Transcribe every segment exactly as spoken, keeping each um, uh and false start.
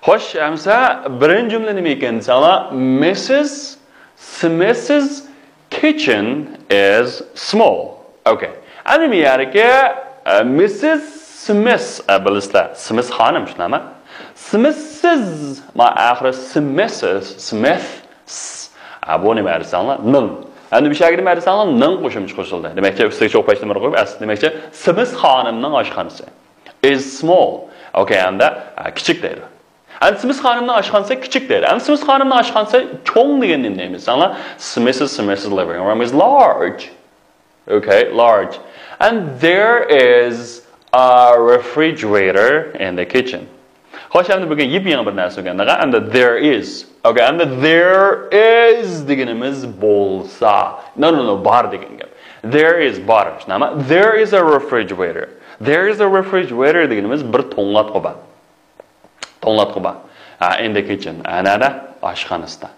خوش، ئەمسە بىرىنچى جۈملە نېمە ئىكەن دېسەڭلار، مىسسىس سمىسس كىچن ئىز سمول. ئوكەي. ئەمدى بۇ يەردىكى، ئە، مىسسىس سمىس، ئە، بىلىسىلەر، سمىس خانىم، شۇنداقمۇ؟ سمىسسىز، ما ئاخىرى سمىسس، سمىس، ئە، بۇ نېمە دېسەڭلار؟ نىڭ. ئەمدى بۇ يەرگە نېمە دېسەڭلار؟ نىڭ قوشۇمچە قوشۇلدى. دېمەكچى، ئۈستىگە چوقۇم پەشنىمە قويۇپ، ئەسلى دېمەكچى، سمىس خانىمنىڭ ئاشخانىسى. ئىز سمول. ئوكەي، ئەمدى، ئە، كىچىك دەيدۇ. ئەمدى سمىس خانىمنىڭ ئاشخانىسى كىچىك دەيدۇ. ئەمدى سمىس خانىمنىڭ ئاشخانىسى چوڭ دېگەن نېمە دەيمىز؟ ئەڭلا، سمىسس، سمىسس living room is large. Okay, large. And there is a refrigerator in the kitchen. خوش، ئەمدى بۈگۈن يېپيېڭى بىر نەرسە ئۆگەندۇق. ئەمدى there is. Okay, ئەمدى there is دېگىنىمىز بولسا. No, no, no, بار دېگەن گەپ. There is، بار. شۇنداقمۇ؟ There is a refrigerator. There is a refrigerator دېگىنىمىز بىر توڭلاتقۇ بار. توڭلاتقۇ بار. ھە، in the kitchen. ھە، نەدە؟ ئاشخانىسىدا.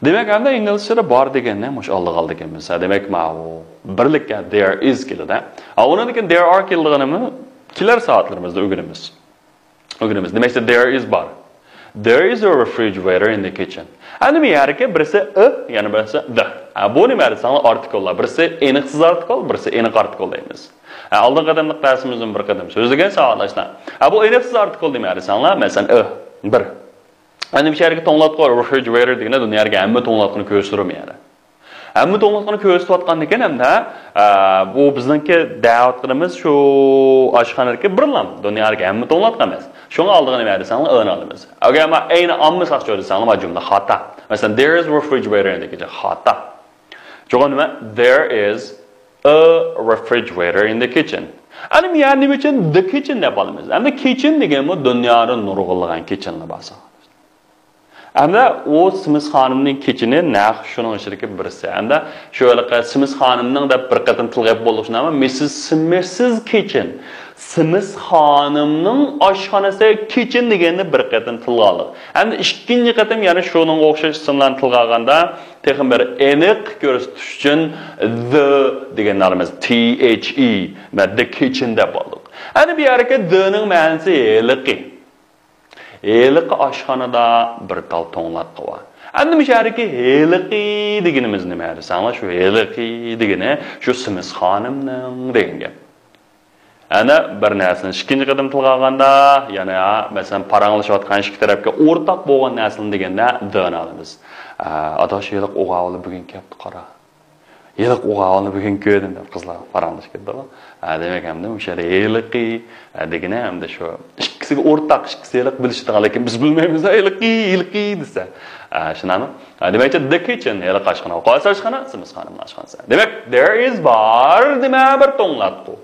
دېمەك، ئەمدى ئىنگلىزچىدە بار دېگەننى مۇشۇ ئالدىغا ئالىدىكەنمىز. ھە، دېمەك، ماۋۇ بىرلىككە there is كېلىدۇ. ھە، ئۇنىڭدىن كېيىن there are كېلىدىغىنىنى كېلەر سائەتلىرىمىزدە ئۆگىنىمىز. ئۆگىنىمىز. دېمەكچى، there is بار. There is a refrigerator in the kitchen. ئەمدى بۇ يەردىكى بىرسى a، يەنە بىرسى the. ھە، بۇ نېمە دېسەڭلار، ئارتىكللار. بىرسى ئېنىقسىز ئارتىكل، بىرسى ئېنىق ئارتىكل دەيمىز. ھە، ئالدىنقى قېتىملىق دەرسىمىزدىن بىر قېتىم سۆزلىگەن ساۋاقداشلار. ھە، بۇ ئېنىقسىز ئارتىكل نېمە دېسەڭلار، مەسىلەن، a، بىر. ئەمدى بۇ يەردىكى توڭلاتقۇ، refrigerator دېگىنى دۇنيادىكى ھەممە توڭلاتقۇنى كۆرسىتىدۇ بۇ يەردە. ھەممە توڭلاتقۇنى كۆرسىتىۋاتقاندىكىن ھەمدە، ئە، بۇ بىزنىڭكى دەۋاتقىنىمىز شۇ ئاشخانىدىكى بىرلا، دۇنيادىكى ھەممە توڭلاتقۇ ئەمەس. شۇڭا ئالدىغا نېمە دېسەڭلار، ئەنى ئالىمىز. ئەگەر ما ئەينى ئالمىساق شۇ دېسەڭلار، ما جۈملە خاتا. مەسىلەن، there is refrigerator in the kitchen، خاتا. شۇڭا نېمە؟ There is a refrigerator in the kitchen. ئەنە بۇ يەردە نېمە ئۈچۈن the kitchen دەپ ئالىمىز؟ ئەمدى kitchen دېگەنمۇ دۇنيادا نۇرغۇنلىغان كىچىنلار بار. ئەمدى ئۇ سمىس خانىمنىڭ كىچىنى نەق شۇنىڭ ئىچىدىكى بىرسى. ئەمدى شۇ ھېلىقى سمىس خانىمنىڭ دەپ بىر قېتىم تىلغا ئېلىپ بولۇشنى ئەمەس، مىسسىس سمىسس كىچىن. سمىس خانىمنىڭ ئاشخانىسى كىچىن دېگەننى بىر قېتىم تىلغا ئالدۇق. ئەمدى ئىككىنچى قېتىم يەنە شۇنىڭغا ئوخشاش ئىسىملارنى تىلغا ئالغاندا، تېخىمۇ بىر ئېنىق كۆرسىتىش ئۈچۈن the دېگەننى ئالىمىز. T H E. مەن the kitchen دەپ ئالدۇق. ئەمدى بۇ يەردىكى the نىڭ مەنىسى ھېلىقى. ھېلىقى ئاشخانىدا بىر تال توڭلاتقۇ بار. ئەمدى مۇشۇ يەردىكى ھېلىقى دېگىنىمىز نېمە دېسەڭلار، شۇ ھېلىقى دېگىنى شۇ سمىس خانىمنىڭ دېگەن گەپ. ئەنە بىر نەرسىنى ئىككىنچى قېتىم تىلغا ئالغاندا، يەنە، مەسىلەن، پاراڭلىشىۋاتقان ئىككى تەرەپكە ئورتاق بولغان نەرسىنى دېگەندە the نى ئالىمىز. ئە، ئاداش، ھېلىقى ئوغاۋۇلى بۈگۈن كەپتۇ، قارا. ھېلىقى ئوغاۋۇلنى بۈگۈن كۆردۈم دەپ قىزلار پاراڭلىشىپ كېتىدۇ. ھە، دېمەك، ئەمدى مۇشۇ يەردە ھېلىقى، ھە، دېگىنى ئەمدى شۇ ئىككىسىگە ئورتاق، ئىككىسى ھېلىقى بىلىشىدىغان، لېكىن بىز بىلمەيمىز، ھېلىقى، ھېلىقى دېسە. ھە، شۇنداقمۇ؟ ھە، دېمەكچى، the kitchen، ھېلىقى ئاشخانا. قايسى ئاشخانا؟ سمىس خانىمنىڭ ئاشخانىسى. دېمەك، there is بار، دېمە بىر توڭلاتقۇ.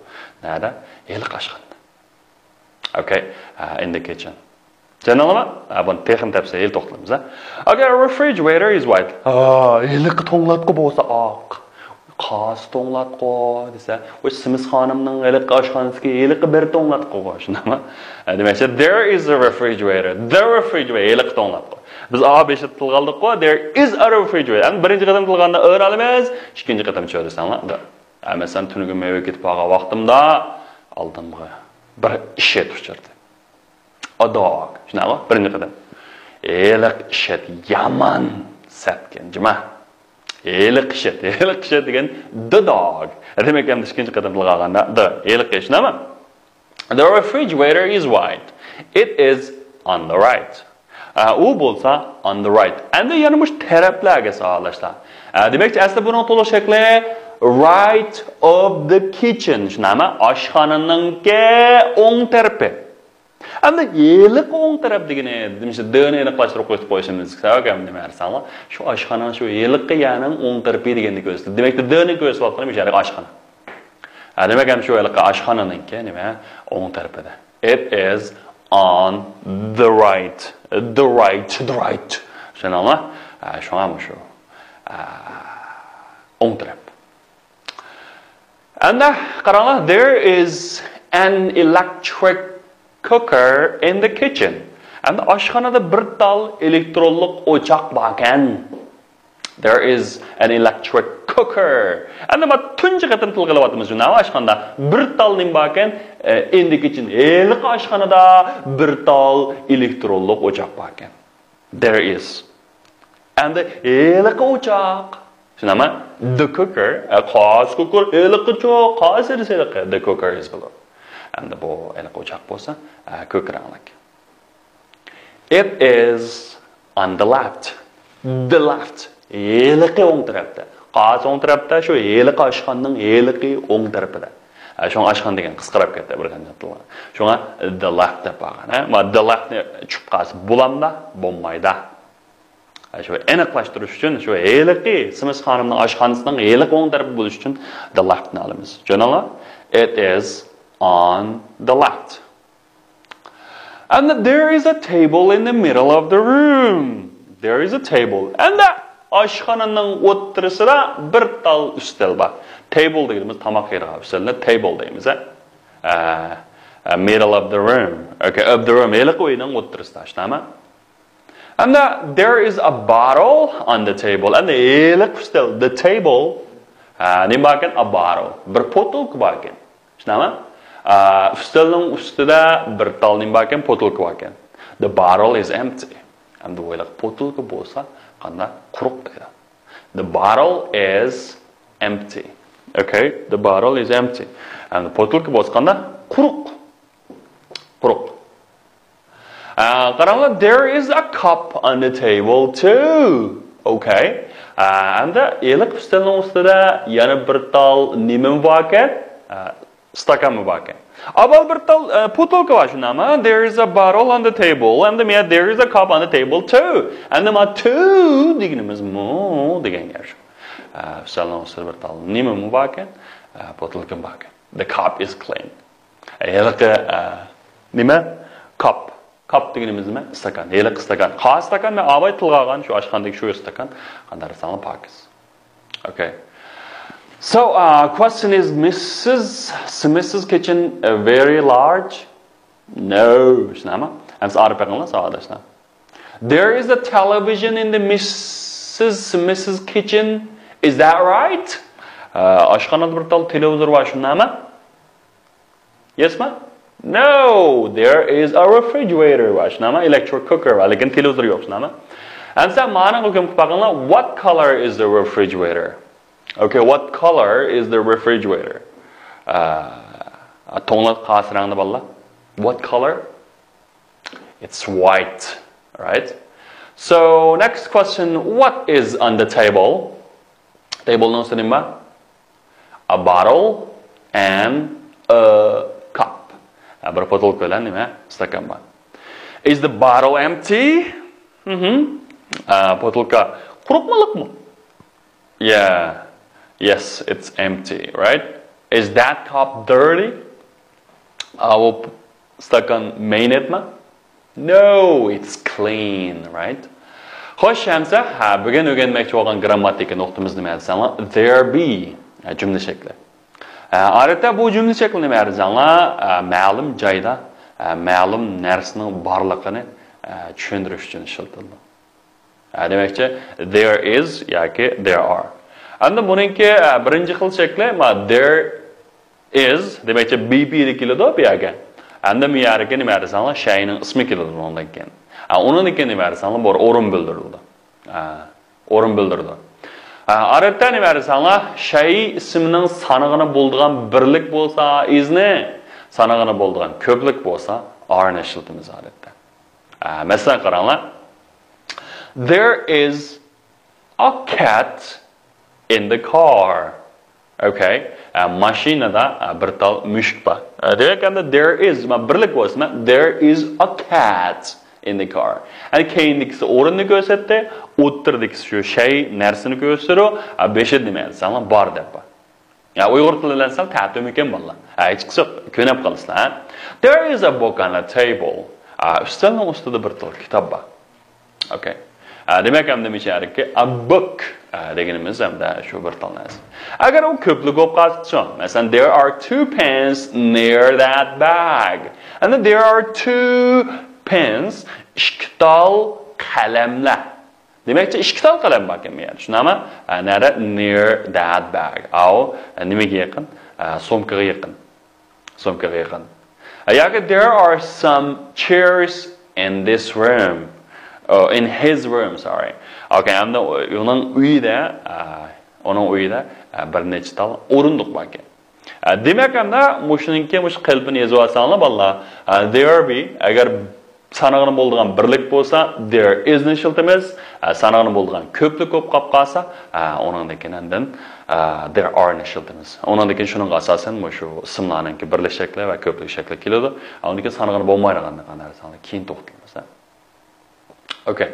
نەدە؟ ھېلىقى ئاشخانىدا. Okay, uh, in the kitchen. چۈشەندىڭلارمۇ؟ ھە، بۇنى تېخىمۇ تەپسىلىي توختىلىمىز، ھە. Okay, refrigerator is white. ھا، ھېلىقى توڭلاتقۇ بولسا ئاق. قايسى توڭلاتقۇ دېسە، ئۇ سمىس خانىمنىڭ ھېلىقى ئاشخانىسىدىكى ھېلىقى بىر توڭلاتقۇغۇ، شۇنداقمۇ؟ ھە، دېمەكچى، there is a refrigerator. The refrigerator، ھېلىقى توڭلاتقۇ. بىز ئا بېشىدا تىلغا ئالدۇققۇ، there is a refrigerator. ئەمدى بىرىنچى قېتىم تىلغا ئالغاندا ئۆرە ئالىمىز، ئىككىنچى قېتىم چۆ دېسەڭلار، the. ھە، مەسىلەن، تۈنۈگۈن مەن ئۆيگە كېتىپ بارغان ۋاقتىمدا ئالدىمغا بىر ئىششىت ئۇچرىدى. A dog. شۇنداقمۇ؟ بىرىنچى قېتىم. ھېلىقى ئىششىت يامان سەتكەن، جۇما. ھېلىقى ئىششىت، ھېلىقى ئىششىت دېگەن the dog. دېمەك، ئەمدى ئىككىنچى قېتىم تىلغا ئالغاندا the، ھېلىقى، شۇنداقمۇ؟ The refrigerator is white. It is on the right. ئە، ئۇ بولسا on the right. ئەمدى يەنە مۇشۇ تەرەپلەرگە ساۋاقداشلار. ئە، دېمەكچى، ئەسلى بۇنىڭ تولۇق شەكلى right of the kitchen. شۇنداقمۇ؟ ئاشخانىنىڭكى ئوڭ تەرىپى. ئەمدى ھېلىقى ئوڭ تەرەپ دېگىنى، دېمىشى، the نى ئېنىقلاشتۇرۇپ قويۇپ قويۇشىمىز كېرەك. ئەمدى نېمە دېسەڭلار، شۇ ئاشخانىنىڭ شۇ ھېلىقى يەرنىڭ ئوڭ تەرىپى دېگەننى كۆرسىتىدۇ. دېمەك، the نى كۆرسىتىۋاتقىنى مۇشۇ يەردىكى ئاشخانا. ھە، دېمەك، ھەم شۇ ھېلىقى ئاشخانىنىڭكى نېمە؟ ئوڭ تەرىپىدە. It is on the right. The right, the right. چۈشەندىڭلار؟ ھە، شۇڭا مۇشۇ. ھە، ئوڭ تەرەپ. ئەمدى قاراڭلار، there is an electric cooker in the kitchen. ئەمدى ئاشخانىدا بىر تال ئېلېكترونلۇق ئوچاق باركەن. There is an electric cooker. ئەمدى مانا تۇنجى قېتىم تىلغا ئېلىۋاتىمىز شۇ نەۋە ئاشخانىدا. بىر تال نېمە باركەن؟ ئە، in the kitchen. ھېلىقى ئاشخانىدا بىر تال ئېلېكترونلۇق ئوچاق باركەن. There is. ئەمدى ھېلىقى ئوچاق. شۇنداقمۇ؟ The cooker. ئە، قايسى cooker؟ ھېلىقىچۇ. قايسى ھېلىقى؟ The cooker is below. ئەمدى بۇ ھېلىقى ئوچاق بولسا، ئە، كۆك رەڭلىك. It is on the left. The left. ھېلىقى ئوڭ تەرەپتە. قايسى ئوڭ تەرەپتە؟ شۇ ھېلىقى ئاشخانىنىڭ ھېلىقى ئوڭ تەرىپىدە. ھە، شۇڭا ئاشخانا دېگەن قىسقىراپ كەتتى بىر قانچە تىلغا. شۇڭا the left دەپ قالغان. ھە، ما the left نى چۈشۈپ قالسا بولامدا؟ بولمايدا. ھە، شۇ ئېنىقلاشتۇرۇش ئۈچۈن شۇ ھېلىقى سىمس خانىمنىڭ ئاشخانىسىنىڭ ھېلىقى ئوڭ تەرىپى بولۇش ئۈچۈن the left نى ئالىمىز. چۈشەندىڭلار؟ It is on the left. And there is a table in the middle of the room. There is a table. ئەمدى ئاشخانىنىڭ ئوتتۇرىسىدا بىر تال ئۈستەل بار. Table دېگىنىمىز تاماق يەيدىغان ئۈستەلنى table دەيمىز، ھە؟ ئە، ئە، middle of the room. Okay, of the room. ھېلىقى ئۆينىڭ ئوتتۇرىسىدا، شۇنداقمۇ؟ ئەمدى there is a bottle on the table. ئەمدى ھېلىقى ئۈستەل، the table. ئە، نېمە باركەن؟ A bottle. بىر بوتۇلكا باركەن. شۇنداقمۇ؟ ئە، ئۈستەلنىڭ ئۈستىدە بىر تال نېمە باركەن؟ بوتۇلكا باركەن. The bottle is empty. ئەمدى ئويلاڭ، بوتۇلكا بولسا قانداق؟ قۇرۇق دەيدۇ. The bottle is empty. Okay, the bottle is empty. ئەمدى بوتۇلكا بولسا قانداق؟ قۇرۇق. قۇرۇق. ئە، قاراڭلار، there is a cup on the table too. Okay. ئە، ئەمدى ھېلىقى ئۈستەلنىڭ ئۈستىدە يەنە بىر تال نېمىمۇ باركەن؟ ئە، ئىستاكانمۇ باركەن. ئاۋۋال بىر تال، ئە، بوتۇلكا بار، شۇنداقمۇ؟ There is a bottle on the table. ئەمدى مانا there is a cup on the table too. ئەمدى مانا too دېگىنىمىز مۇ دېگەن گەپ شۇ. ئە، ئۈستەلنىڭ ئۈستىدە بىر تال نېمىمۇ باركەن؟ ئە، بوتۇلكىمۇ باركەن. The cup is clean. ھېلىقى، ئە، نېمە؟ كاپ. كاپ دېگىنىمىز نېمە؟ ئىستاكان. ھېلىقى ئىستاكان. قايسى ئىستاكان؟ مەن ئاۋاي تىلغا ئالغان شۇ ئاشخانىدىكى شۇ ئىستاكان. قانداق دېسەڭلار پاكىز. Okay. So, uh, question is, Missus Smith's kitchen, uh, very large? No. شۇنداقمۇ؟ ئەمسە ئارا بېقىڭلار، ساۋاقداشلار. There is a television in the Missus Smith's kitchen. Is that right? ئە، ئاشخانىدا بىر تال تېلېۋىزور بار، شۇنداقمۇ؟ Yes ما؟ No, there is a refrigerator بار، شۇنداقمۇ؟ Electric cooker بار، لېكىن تېلېۋىزور يوق، شۇنداقمۇ؟ ئەمسە مانا ھۆكۈم قىلىپ باقىڭلار. What color is the refrigerator? Okay, what color is the refrigerator? ئە، توڭلاتقۇ قايسى رەڭدە بالىلار؟ What color? It's white, right? So, next question, what is on the table? Table نىڭ ئۈستىدە نېمە بار؟ A bottle and a cup. ھە، بىر بوتۇلكا بىلەن نېمە؟ ئىستاكان بار. Is the bottle empty? مهم. ئە، بوتۇلكا قۇرۇقمۇ، لىقمۇ؟ Yeah. Yes, it's empty, right? Is that cup dirty? ئاۋۇ ئىستاكان مەينەتمۇ؟ No, it's clean, right? خوش، ئەمسە، ھە، بۈگۈن ئۆگەنمەكچى بولغان گرامماتىكا نۇقتىمىز نېمە دېسەڭلار؟ There be. ھە، جۈملە شەكلى. ھە، ئادەتتە بۇ جۈملە شەكلى نېمە دېسەڭلار؟ ھە، مەلۇم جايدا، ھە، مەلۇم نەرسىنىڭ بارلىقىنى، ھە، چۈشەندۈرۈش ئۈچۈن ئىشلىتىلىدۇ. ھە، دېمەكچى، there is ياكى there are. ئەمدى بۇنىڭكى، ھە، بىرىنچى خىل شەكلى، ما، there is، دېمەكچى، be دە كېلىدۇ بۇ يەرگە. ئەمدى بۇ يەرگە نېمە دېسەڭلار، شەينىڭ ئىسمى كېلىدۇ ئۇنىڭدىن كېيىن. ھە، ئۇنىڭدىن كېيىن نېمە دېسەڭلار، بۇ ئورۇن بىلدۈرۈلىدۇ. ھە، ئورۇن بىلدۈرىدۇ. ھە، ئادەتتە نېمە دېسەڭلار، شەي ئىسمىنىڭ سانىغىنى بولىدىغان بىرلىك بولسا is نى، سانىغىنى بولىدىغان كۆپلۈك بولسا are نى ئىشلىتىمىز ئادەتتە. ئە، مەسىلەن، قاراڭلار. There is a cat in the car. Okay. ئە، ماشىنىدا، ئە، بىر تال مۈشۈك بار. ئە، دېمەك، ئەمدى there is، ما، بىرلىك بولسا، ما، there is a cat in the car. ئە، كەينىدىكىسى ئورۇننى كۆرسەتتى، ئوتتۇرىدىكىسى شۇ شەي، نەرسىنى كۆرسىتىدۇ، ئە، بېشىدا نېمە دېسەڭلار، بار دەپ بار. يا، ئۇيغۇر تىلى بىلەن سەل تەتۈرمىكەن بالىلار. ھە، ھېچقىسى يوق، كۆنۈپ قالىسىلەر، ھە. There is a book on a table. ئا، ئۈستەلنىڭ ئۈستىدە بىر تال كىتاب بار. Okay. ئا، دېمەك، ئەمدى مىشەرىكى a book، ئا، دېگىنىمىز ئەمدى شۇ بىر تال نەرسە. ئەگەر ئۇ كۆپلۈك بولۇپ قالسا، مەسىلەن، there are two pens near that bag. ئەمدى there are two pens، ئىككى تال قەلەملەر. دېمەكچى، ئىككى تال قەلەم باركەن بۇ يەردە. شۇنداقمۇ؟ ئە، نەدە؟ Near that bag. ئاۋۇ، ئە، نېمىگە يېقىن؟ ئە، سومكىغا يېقىن. سومكىغا يېقىن. ئە، ياكى there are some chairs in this room. Oh, in his room, sorry. Okay, ھەمدە ئۇنىڭ ئۆيىدە، ئە، ئۇنىڭ ئۆيىدە، ئە، بىر نەچچە تال ئورۇندۇق باركەن. ئە، دېمەك، ئەمدى مۇشۇنىڭكى مۇشۇ قېلىپىنى يېزىۋالساڭلار، بالىلار. ئە، there be، ئەگەر سانىغىنى بولىدىغان بىرلىك بولسا، there is نى ئىشلىتىمىز. ئە، سانىغىنى بولىدىغان كۆپلۈك بولۇپ قاپ قالسا، ئە، ئۇنىڭدىن كېيىن ئاندىن، ئە، there are نى ئىشلىتىمىز. ئۇنىڭدىن كېيىن شۇنىڭغا ئاساسەن مۇشۇ ئىسىملارنىڭكى بىرلىك شەكلى ۋە كۆپلۈك شەكلى كېلىدۇ. ئۇنىڭدىن كېيىن سانىغىنى بولمايدىغان نەرسىلەرنى كېيىن توختىلىمىز. ئوكەي.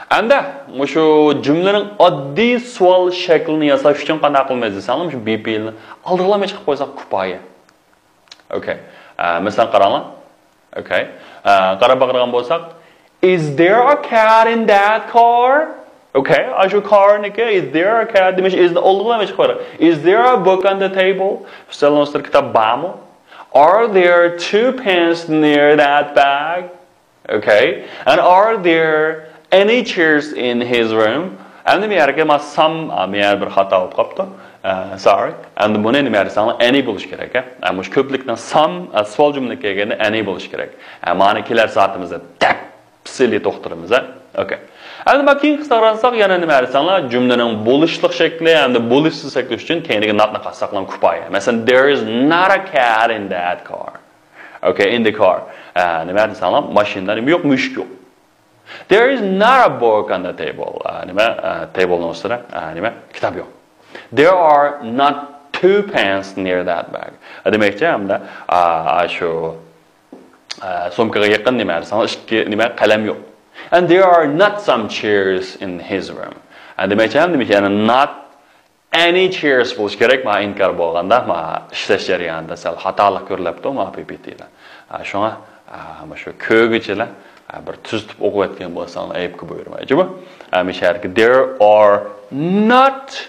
ئەمدى مۇشۇ جۈملىنىڭ ئاددىي سوئال شەكلىنى ياساش ئۈچۈن قانداق قىلىمىز دېسەڭلار، مۇشۇ بى پېئىلنى ئالدىغىلا چىقىپ قويساق كۇپايە. ئوكەي. ئە، مەسىلەن، قاراڭلار. ئوكەي. ئە، قاراپ باقىدىغان بولساق، Is there a cat in that car? ئوكەي. ئاشۇ كارنىكى، is there a cat دېمەكچى، is نى ئالدىغىلا چىقىپ قويدۇق. Is there a book on the table? ئۈستەلنىڭ ئۈستىدە كىتاب بارمۇ? Are there two pens near that bag? Okay. And are there any chairs in his room? ئەمدى بۇ يەرگە ما some، ئا، بۇ يەر بىر خاتا بولۇپ قاپتۇ. ئە، sorry. ئەمدى بۇنى نېمە دېسەڭلار، any بولۇش كېرەك، ئە. ئە، مۇشۇ كۆپلۈكنىڭ some، ئە، سوئال جۈملىگە كەلگەندە any بولۇش كېرەك. ئە، مانى كېلەر سائىتىمىزدە تەپسىلىي توختىلىمىز، ئە. ئوكەي. ئەمدى ما كېيىنكىسىگە قارىساق، يەنە نېمە دېسەڭلار، جۈملىنىڭ بولۇشلۇق شەكلى ھەمدە بولۇشسىز شەكلى ئۈچۈن كېيىنكى not نى قاتساقلام كۇپايە. مەسىلەن، There is not a cat in that car. Okay, in the car. ئە، نېمە دېسەڭلار، ماشىنىدا نېمە يوق، مۈشۈك يوق. There is not a book on the table. ئە، نېمە، ئە، تېبىلنىڭ ئۈستىدە، ئە، نېمە، كىتاب يوق. There are not two pens near that bag. ئە، دېمەكچى، ھەمدە، ئە، شۇ، ئە، سومكىغا يېقىن نېمە دېسەڭلار، ئىككى نېمە، قەلەم يوق. And there are not some chairs in his room. ئە، دېمەكچى، ھەم دېمەكچى، يەنى not any chairs بولۇش كېرەك، ما ئىنكار بولغاندا، ما ئىشلەش جەريانىدا سەل خاتالىق كۆرۈلۈپتۇ، ما پى پى تىدا. ئا، شۇڭا، ئا، مۇشۇ كۆرگۈچىلەر، ئا، بىر تۈزىتىپ ئوقۇۋەتكەن بولساڭلار، ئەيىبكە بۇيرۇمايچۇ بۇ. ئا، مۇشۇ يەردىكى there are not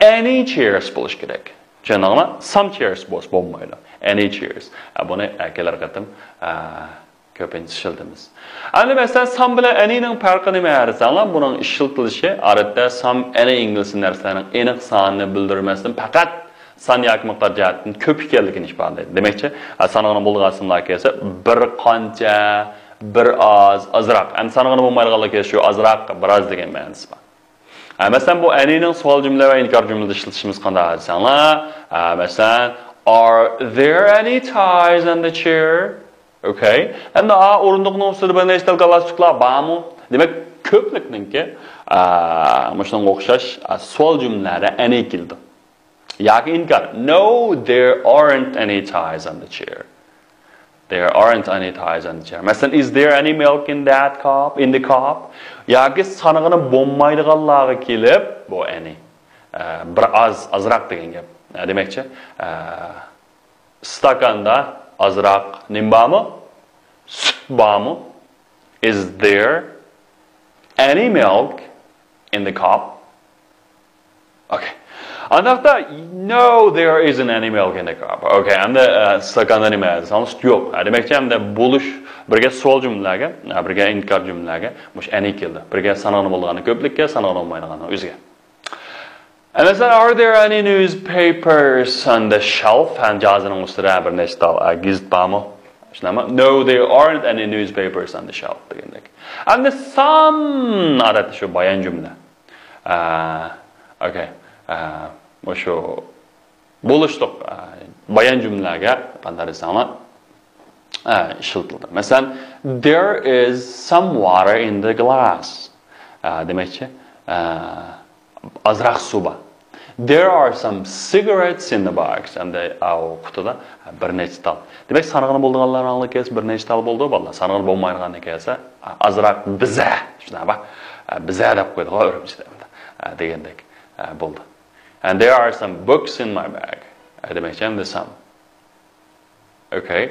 any chairs بولۇش كېرەك. چۈشەندىڭلار؟ Some chairs بولسا بولمايدۇ. Any chairs. ئا، بۇنى، ئا، كېلەر قېتىم، ئا، كۆپىنچە ئىشلىتىمىز. ئەمدى مەسىلەن، some بىلەن any نىڭ پەرقى نېمە دېسەڭلار، بۇنىڭ ئىشلىتىلىشى ئادەتتە some، any ئىنگلىزچە نەرسىلەرنىڭ ئېنىق سانىنى بىلدۈرمەستىن پەقەت سان ياكى مىقدار جەھەتتىن كۆپ ئىكەنلىكىنى ئىپادىلەيدۇ. دېمەكچى، سانىغىنى بولىدىغان ئىسىملار كەلسە، بىر قانچە، بىر ئاز، ئازراق. ئەمدى سانىغىنى بولمايدىغانلار كەلسە، شۇ ئازراق، بىر ئاز دېگەن مەنىسى بار. ئە، مەسىلەن، بۇ any نىڭ سوئال جۈملە ۋە ئىنكار جۈملىدە ئىشلىتىشىمىز قانداق دېسەڭلار، ئە، مەسىلەن، Are there any ties on the chair? Okay. ئەمدى ئا ئورۇندۇقنىڭ ئۈستىدە بىر نەچچە تال گالستۇكلار بارمۇ؟ دېمەك، كۆپلۈكنىڭكى، ئە، مۇشۇنىڭغا ئوخشاش، ئە، سوئال جۈملىلەردە any كېلىدۇ. ياكى ئىنكار. No, there aren't any ties on the chair. There aren't any ties on the chair. مەسىلەن، Is there any milk in that cup? In the cup? ياكى سانىغىنى بولمايدىغانلارغا كېلىپ، بۇ any. ئە، بىر ئاز، ئازراق دېگەن گەپ. ئە، دېمەكچى، ئە، ئىستاكاندا ئازراق نېمە بارمۇ؟ سۈت بارمۇ؟ Is there any milk in the cup? Okay. ئانداقتا، no, there isn't any milk in the cup. Okay, ئەمدى، ئە، ئىستاكاندا نېمە دېسەڭ، سۈت يوق. ئە، دېمەكچى، ئەمدى بولۇش، بىرگە سوئال جۈملىلەرگە، ئە، بىرگە ئىنكار جۈملىلەرگە مۇشۇ any كېلىدۇ. بىرگە سانىغىنى بولىدىغاننى كۆپلۈككە، سانىغىنى بولمايدىغاننى ئۆزىگە. ئە، مەسىلەن، Are there any newspapers on the shelf? ھەم جازىنىڭ ئۈستىدە بىر نەچچە تال، ئە، گېزىت بارمۇ؟ شۇنداقمۇ؟ No, there aren't any newspapers on the shelf دېگەندەك. ئەمدى some ئادەتتە شۇ بايان جۈملە. ئە، okay. ئە، مۇشۇ بولۇشلۇق، ئە، بايان جۈملىلەرگە قانداق دېسەڭلار، ئە، ئىشلىتىلدى. مەسىلەن، There is some water in the glass. ئە، دېمەكچى، ئە، ئازراق سۇ بار. There are some cigarettes in the box. ئەمدى ئاۋۇ قۇتىدا بىر نەچچە تال. دېمەك، سانىغىنى بولىدىغانلارنىڭ كەلسە بىر نەچچە تال بولىدۇ، بالىلار. سانىغىنى بولمايدىغاننى كەلسە، ئازراق بىزە. شۇنداق بار. بىزە دەپ قويىدىغان ئۈرۈمچىدە. دېگەندەك بولدى. And there are some books in my bag. دېمەكچى، ئەمدى some. Okay.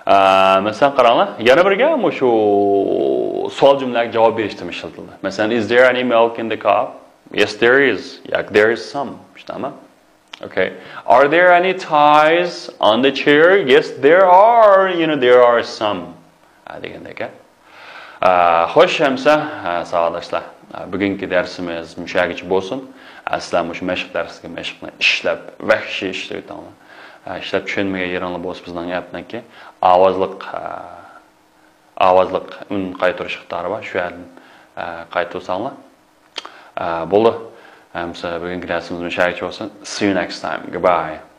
ئە، مەسىلەن، قاراڭلار. يەنە بىرگە مۇشۇ سوئال جۈملىلەرگە جاۋاب بېرىشتىمۇ ئىشلىتىلدى. مەسىلەن، Is there any milk in the cup? Yes, there is. ياكى There is some. شۇنداقمۇ؟ Okay. Are there any ties on the chair? Yes, there are. You know, there are some. ئە، دېگەندەك. ئە، خوش، ئەمسە، ئە، ساۋاقداشلار. بۈگۈنكى دەرسىمىز مۇشۇ يەرگىچە بولسۇن. سىلەر مۇشۇ مەشىق دەرسىدىكى مەشىقنى ئىشلەپ، ۋەھشىي ئىشلىۋېتىڭلار. ئىشلەپ چۈشەنمىگەن يېرىڭلار بولسا، بىزنىڭ ئەپنىڭكى ئاۋازلىق، ئاۋازلىق ئۈن قايتۇرۇش ئىقتىدارى بار. شۇ يەردىن قايتۇرساڭلار. بولدى. ئەمسە بۈگۈنكى دەرسىمىز مۇشۇ يەرگىچە بولسۇن. See you next time. Goodbye.